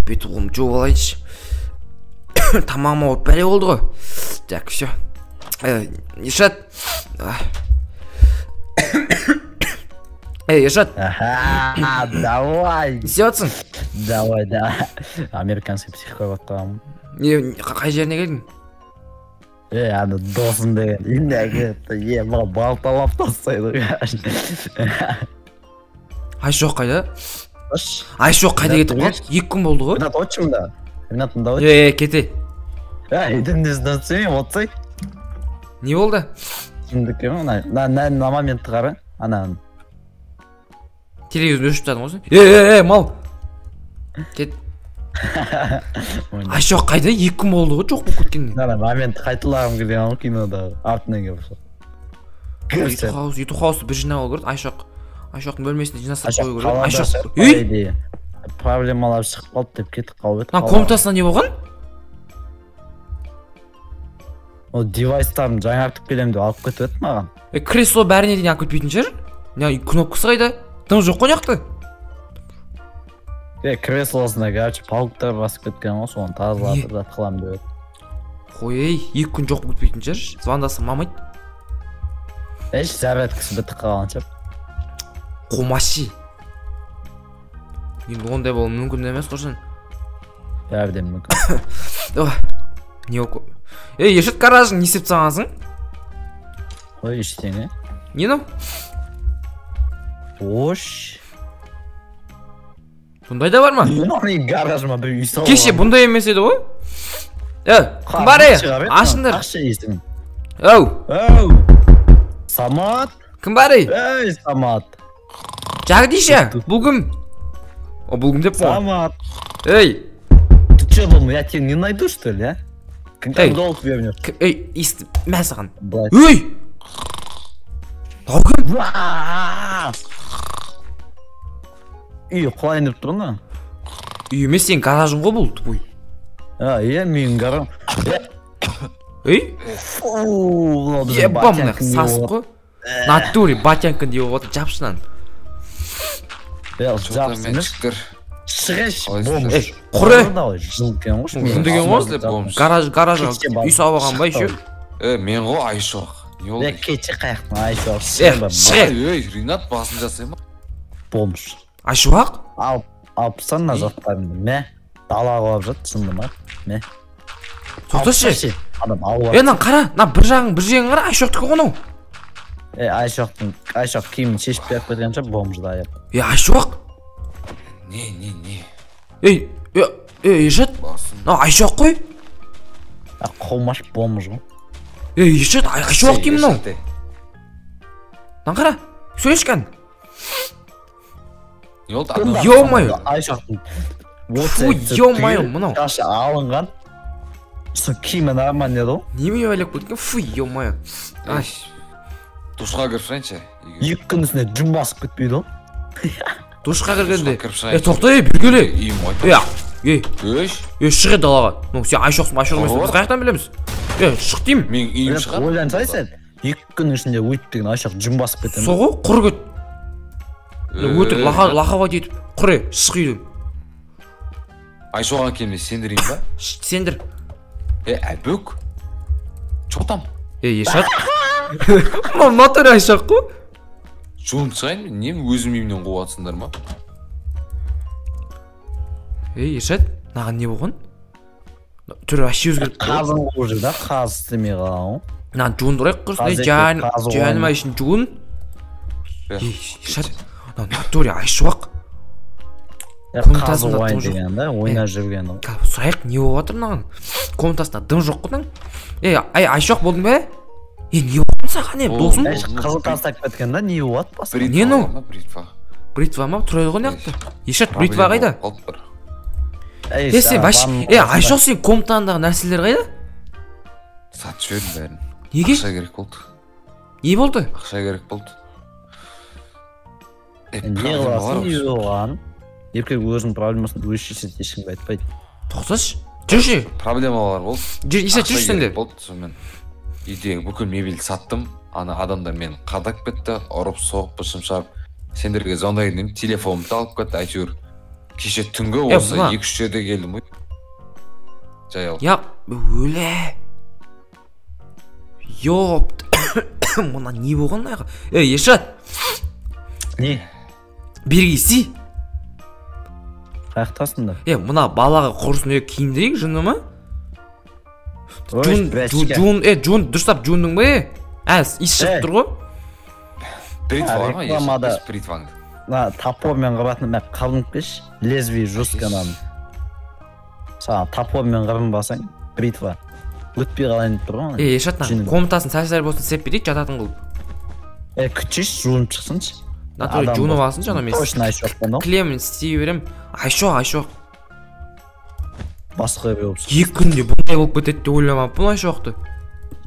Бет қолымды жуып алайыншы. Тамағым ауырып бәле болды ғой. Так, все. Ершат. Эй, Ершат. Давай. Не істеп жатсың? Давай, да. Американский психо болып қалғанмын. Не, қай жеріне келдің? Ей, ана досым деген үйіне кетті. Е, маған балталап тастайды. Айшуақ қайда? Айшуақ қайда кетіп қалды? 2 күн болды ғой. Ринат, отшы мында. Ринат, мында отшы. Е, кете. Ей, үйден отсай. Не болды? Шындық ема, мына моментті қара. Ана. Телевизорды өшіріп тастадың ғой сен. Е, мал. Кет. Айшуақ қайда? 2 күн болды ғой, жоқ болып кеткеніне. Ана моментті қайталағым келген ғой кинодағы. Артынан келіп. Ютуб хаусты бір жинап алу керек. Айшуақ. Айшуақтың бөлмесінде жинастырып қою керек. Айшуақ. Ей! Проблемалар шығып қалды деп кетіп қалып еді. Мына комнатасында не болған? Ол девайстарын жаңартып келемін деп алып кетіп еді маған. Кресло бәріне дейін алып кетпейтін шығар. Не, кнопкасы қайда? Дым жоқ қой мына. Креслосына, короче, пауктар басып кеткен ғой, соны тазалатып зат қыламын деп еді. Қой, ей, 2 күн жоқ болып кетпейтін шығар. Звондасам мамайды. Еш, зарядкасы бітіп қалған шығар. Қомаши. Енді ондай болуы мүмкін емес қой сен. Әбден мүмкін. Не болып. Ей, Ершат, гаражың не істеп тастағансың? Ой, ештеңе. Не мынау? Ош. Бұндай да бар ма? Менің гаражыма бір үй салған. Кеше бұндай емес еді ғой. Кім бар ей? Ашыңдар. Ақша есігін. Оу. Оу. Самат. Кім бар ей? Ей, Самат. Жагдиша, бұл кім? О, бұл кім деп қой. Самат. Ей. Ты че думал, я тебя не найду, что ли, а? Когда долг вернешь? Ей, исті, мә саған. Ей! Мынау кім? Үй құлайын деп тұр ма? Үй емес, сенің гаражың ғой бұл, тупой. А, е, менің гаражым. Ей? Ебам, сасық қой. Натуре, батянкін деп отыр, жапшынан. Шығыш, бомж. Құры. Жын ғой. Гараж, гараж, үй салып алған ба еще? Мен ғой Айшуақ. Не болды? Кеше қаяқтың Айшуақ. Шығ. Ей, Ринат басын жасай ма? Бомж. Айшуақ? Алып тастан мына заттарымды. Мә, далаға құлап жатты, шынды ма? Мә. Тоқташы. Адам алып. Е, мынаны қара, мына бір жағың, бір жерің қара, Айшуақтікі ғой мынау. Е, Айшуақтың, Айшуақ киімін шешіп беріп кеткен шығар, бомжды аяп. Е, Айшуақ? Не? Ей, Ершат, мынау Айшуақ қой. Қолмаш бомж ғой. Ей, Ершат, Айшуақ деймін мынау. Мынаны қара, сөйлеші кән. Не болды? Ё-моё. Айшуақтың. Фу, ё-моё, мынау. Шашы алынған. Сол киімі нормально еді ғой. Неме ойлап кеткен? Фу, ё-моё. Ай. Душқа кіріп шығайыншы. 2 күн ішінде жүн басып кетпейді ғой. Душқа кіргенде. Е, тоқта, ей, бүргеле. Ей, ей, шық далаға. Ну, сен Айшуақсың, Айшуақ емессің. Біз қаяқтан білеміз? Е, шық деймін. Менің үйім шығар. Ойлансай сен. 2 күн ішінде өйтіп деген Айшуақ жүн басып кетеді. Сол ғой, құр кет. Өтірік лақабат етіп, құр, шық үйден. Айшуақ әкеме сендірейін ба? Сендір. Е, әбөк. Чо там? Е, Ершат. Мынау натуре Айшуақ қой. Жуынып шығайын, не өзім үйімнен қуып атсыңдар ма? Ей, Ершат, мынаған не болған? Түрі вообще өзгеріп тұр. Қазын қуып жүр да, қаз істемей қалған ғой. Мынаны жуындырайық құрсын, жаным үшін жуын. Ей, Ершат, мынау натуре Айшуақ. Қаз ойын деген да, ойнап жүрген ғой. Сұрайық, не болып жатыр мынаған? Комнатасында дым жоқ қой мынаның. Ей, Айшуақ болдың ба? Е, не болған саған, е, досым? Қызыл тастап кеткен да, не болады басқа? Не мынау? Бритва ма? Тұрады ғой мына жақта. Ершат, бритва қайда? Е, сен вообще, е, Айшуақ, сен комнатаңдағы нәрселер қайда? Сатып жібердім бәрін. Неге? Ақша керек болды. Не болды? Ақша керек болды. Не қыласың, не болған? Еркек өзінің проблемасын өзі шешеді, ешкімге айтпайды. Тоқташы, жүрші. Проблемалар болды. Жүр, Ершат, жүрші сен де. Болды, сонымен. Үйдегі бүкіл мебельді саттым. Ана адамдар мені қадап кетті, ұрып соғып, бышым шарып. Сендерге звондайын дедім, телефонымды алып кетті, әйтеуір. Кеше түнгі осы 2-3 жерде келдім ғой. Жаяу. Я, өле. Ёпт. Мына не болған аяғы? Ей, Ершат. Не? Бері келсей. Қаяқтасың да? Е, мына балаға құрсын киіндірейік, жыны ма? Жуын, жуын, дұрыстап жуындың ба, е? Иіс шығып тұр ғой. Бритва бар ма? Ершат, бритваңды. Мына топормен қыратын, мә қырынып келші, лезвие жестко ананы. Саған топормен қырынбасаң, бритва өтпей қалайын деп тұр ғой. Е, Ершат, комнатасын сәл-сәл болсын істеп берейік, жататын қылып. Е, күтшеші, жуынып шықсыншы. Натуре жуынып алсыншы, ана мен. Точно Айшуақпен ол. Кілемін істей берем. Айшуақ, Айшуақ. Басқа біреу болып шықты. 2 күнде бұндай болып кетеді деп ойламаппын Айшуақты.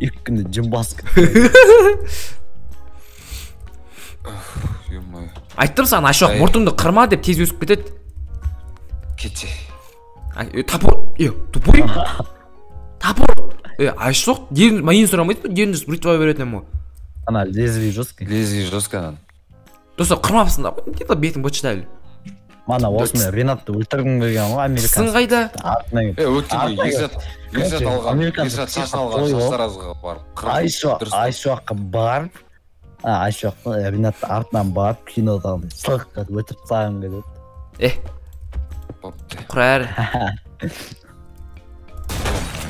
2 күнде жын басып кетті. Айттым саған, Айшуақ, мұртыңды қырма деп тез өсіп кетеді. Кетсе. Топор, тупой. Топор. Айшуақ, мен сұрамайды, дерін бритва беретін ем ғой. Ана лезвие жесткий. Лезвие жесткий анан. Достар, қырмапсың да, где-то бетің бытшыды әлі. Мана осымен Ренатты өлтіргім келген ғой, американец. Тісің қайда? Өткенде Ершат алған, Ершат шашын алған, шаштаразға барып. Айшуаққа барып, Айшуақты Ренатты артынан барып, кинода сылқ етіп өлтіріп тастағым келеді. Құр әрі.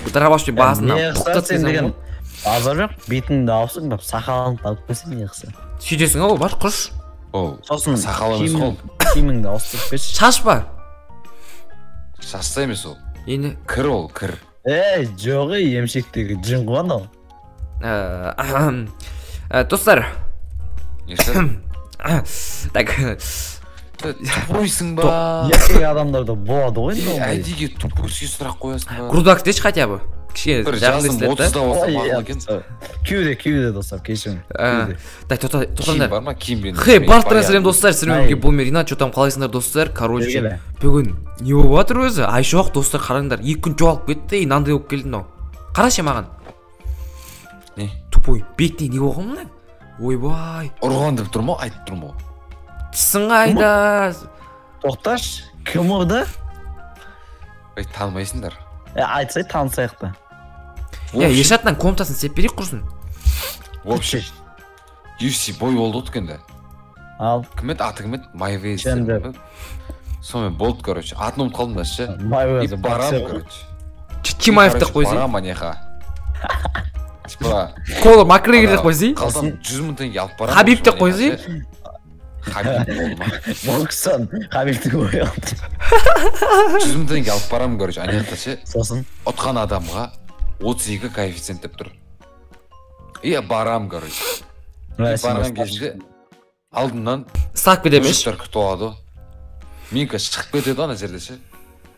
Дробаш басынан пұқтат деген. Азар жоқ, бетіңді алыпсың, сақалыңды алып келсең не қылсың? Сөйтесің ау, бар, құрыш. Ол сосын сақал емес ол. Киіміңді ауыстырып берші. Шаш па? Шашта емес ол. Енді? Кір ол, кір. Ей, жоқ, емшектегі жын ғой анау. Достар. Так. Тупойсың ба? Еркек адамдарда болады ғой енді. Әдейіге тупойский сұрақ қоясың ба? Грудак деші хотя бы. Кішкене бір жасым 30-да болса мақұл екен. Кеуде, кеуде достар, кешірім. Так, тоқтаңдар. Киім бар ма? Киім мен. Хей, барлықтарыңа сәлем достар, сіздермен бірге бұл мен Ринат, чё там қалайсыңдар достар? Короче, бүгін не болып жатыр өзі? Айшуақ достар, қараңдар, 2 күн жоғалып кетті, мынандай болып келді мынау. Қарашы маған. Не? Тупой, бетіне не болған мына? Ойбай. Ұрған деп тұр ма, айтып тұр ма? Тісің қайда? Тоқташы, кім ұрды? Ой, танымайсыңдар. Айтсай, танысайық та. Ершаттан комнатасын істеп берейік құрсын. В общем, UFC бой болды өткенде. Ал. Кім еді, аты кім еді? Майвейз. Сонымен болды, короче. Атын ұмытып қалдым да ше. Майвейз. Барам, короче. Чимаев деп қойсай. Барам анеха. Типа. Конор Макгрегор деп қойсай. Қалсам 100 мың теңге алып барам. Хабиб деп қойсай. Хабиб болды ма? Бокстан Хабибті қой алды. 100 мың теңге алып барам, короче, ана жақта ше. Сосын ұтқан адамға 32 коэффициент деп тұр. И барам, короче. Барған кезінде алдымнан ставка демеш. Мужиктар күтіп алады. Менікі шығып кетеді ана жерде ше.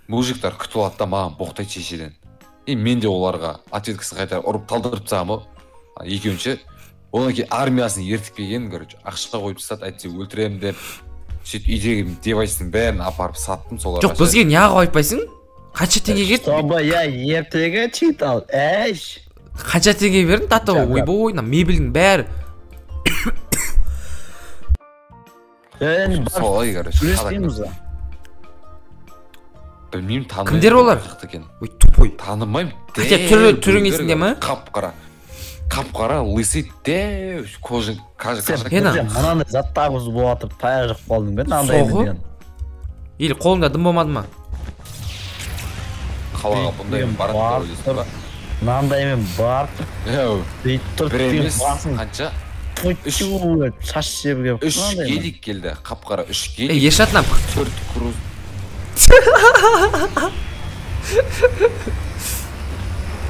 Мужиктар күтіп алады да маған боқтайды шешеден. И мен де оларға ответкасын қайтарып ұрып талдырып тастағанмын ғой. Екеуін ше. Одан кейін армиясын ертіп келген, короче, ақша қойып тастады, әйтсе өлтіремін деп. Сөйтіп үйдегі девайстың бәрін апарып саттым соларға. Жоқ, бізге неғып айтпайсың? Қанша теңге кетті? Чтобы я ертегі читал, әш. Қанша теңге бердің, тата? Ойбой, мына мебельдің бәрі. Солай, короче. Сөйлеспейміз ба? Білмеймін, танымаймын. Кімдер олар? Ой, тупой. Танымаймын. Хотя түрің есіңде ме? Қап-қара. Қап-қара, лысый, дәу, кожа, сен мынандай заттарымыз болып жатып, таяқ жеп қалдың ба? Мынандай деген. Или қолыңда дым болмады ма? Қалаға бұндаймен барады деп ойлайсың ба? Мынандаймен барып, бүйтіп тұрып, бір емес, қанша? Шаш жеп келіп. 3 гелик келді, қап-қара 3 гелик. Ершатынан 4 круз.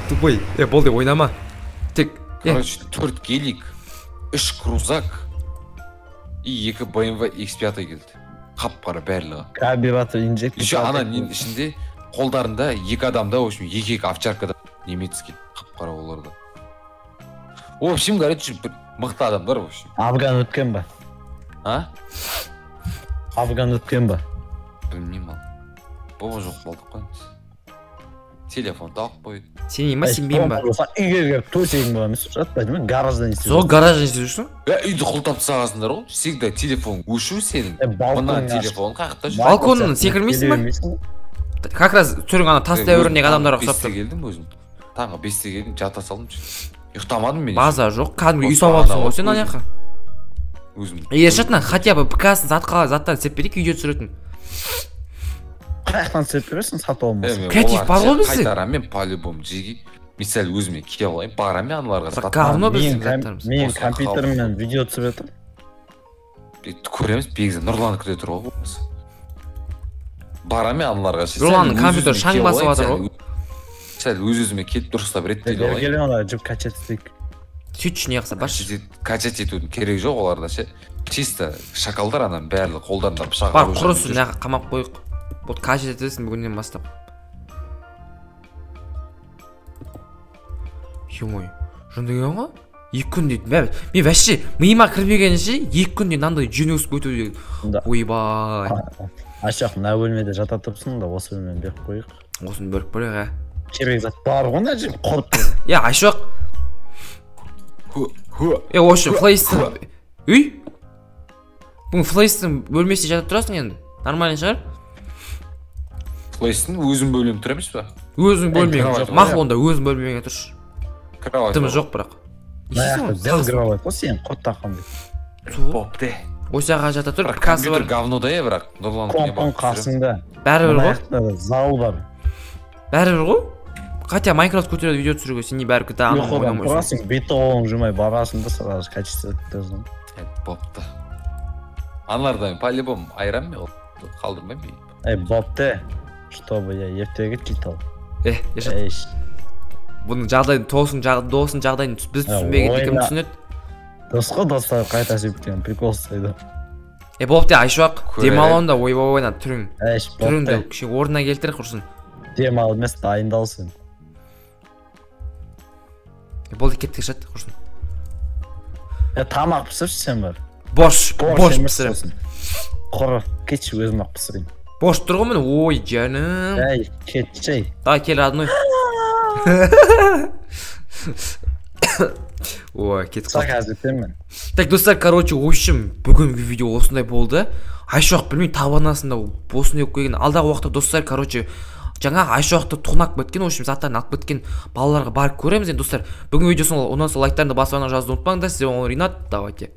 Тупой, болды, ойнама. Тек короче, 4 гелик, 3 крузак и 2 BMW X5 келді. Қап-қара барлығы. Карбюратор инжектор. Еще ана ненің ішінде қолдарында 2 адамда, в общем, 2-2 овчаркада немецкий қап-қара оларда. В общем, короче, бір мықты адамдар, в общем. Афган өткен ба? А? Афган өткен ба? Білмеймін ал. Боба жоқ болдық қой. Телефонды алып қойды. Сенейін ба, сенбеймін ба? Үйге келіп төсегің бар емес, жатпайды ма? Гаражда не істеп? Сол гаражда не істеп жүрсің? Үйді құлыптап тастағансыңдар ғой. Всегда телефон өшу сенің. Мына телефон қаяқта жүр? Балконнан секірмейсің ба? Как раз түрің ана тас дәуіріндегі адамдарға ұқсап тұр. Келдім өзім. Таңғы 5-те келдім, жата салдым. Ұйықтамадым мен. База жоқ, кәдімгі үй салып алыпсың ғой сен ана жаққа. Өзім. Ершат, хотя бы ПК-сын заттарын істеп берейік, үйде түсіретін. Қаяқтан істеп бересің, сатып алмасың. Креатив бар ғой бізде. Қайтарамын мен по-любому жеге. Мен сәл өзіме келе алайын, барамын мен аналарға. Бірақ говно біздің заттарымыз. Мен компьютеріммен видео түсіріп жатырмын. Көреміз, Бекзат Нұрлан күте тұр ғой. Барамын мен аналарға. Нұрланның компьютері шаң басып жатыр ғой. Сәл өз-өзіме келіп дұрыстап реттей алайын. Келе ана жіп качать етейік. Сөйтші не қылса, баршы. Качать етудің керегі жоқ оларда ше. Чисто шакалдар ананың барлығы қолдарында пышақ. Бар, құрысын, мына қамап қойық. Вот качать етесің бүгіннен бастап. Ё-моё, жын деген ғой? 2 күн дейді. Мен вообще миыма кірмегенше 2 күнде мынандай жүн өсіп кету деген. Ойбай. Ашақ, мына бөлмеде жата тұрсын да, осы бөлмені беріп қояйық. Осыны бөліп қояйық, ә. Керек зат бар ғой, мына жер құрып тұр. Е, Айшуақ. Е, осы Флейстің үй? Бүгін Флейстің бөлмесінде жатып тұрасың енді. Нормально шығар? Флейстің өзім бөлмем тұр емес па? Өзің бөлмең. Мақұл онда өзің бөлмеңе тұршы. Кровать. Дым жоқ бірақ. Дәл кровать қой сен құрт таққан деп. Бопты. Осы жаққа жата тұр, касы бар. Компьютер говно да, бірақ Нұрлан компың қасыңда. Бәрібір ғой. Зал бар. Бәрібір ғой. Хотя Майнкрафт көтереді видео түсіруге, сен не бәрібір GTA ойнамайсың. Тұрасың, беті қолың жумай барасың да сразу качество өткіздің. Бопты. Аналардан по-любому айырам мен, қалдырмаймын мен. Эй, бопты. Чтобы я ертегі читал. Ершат. Бұның жағдайын, досын жағдайын біз түсінбеген кім түсінеді? Дос қой, достар қайта сөйткен прикол ұстайды. Бопты, Айшуақ, демал онда, ойбай ойна, түрің. Түріңді кішкене орнына келтір құрсын. Демал емес, дайындалсын. Болды, кеттік, Ершат, құрсын. Тамақ пісірші сен бар. Борщ пісірем. Құры, кетші, өзім ақ пісірейін. Борщ тұр ғой міне, ой, жаным. Әй, кетші. Давай, кел, родной. Ой, кетіп қалдық. Так, достар, короче, в общем, бүгінгі видео осындай болды. Айшуақ білмеймін, табанасында осындай болып келген. Алдағы уақытта, достар, короче, жаңа Айшуақты тонап кеткен, в общем, заттарын алып кеткен балаларға барып көреміз енді, достар. Бүгінгі видео ұнаса лайктарыңды басып, жазуды ұмытпаңдар. Сіздер болған Ринат, давайте.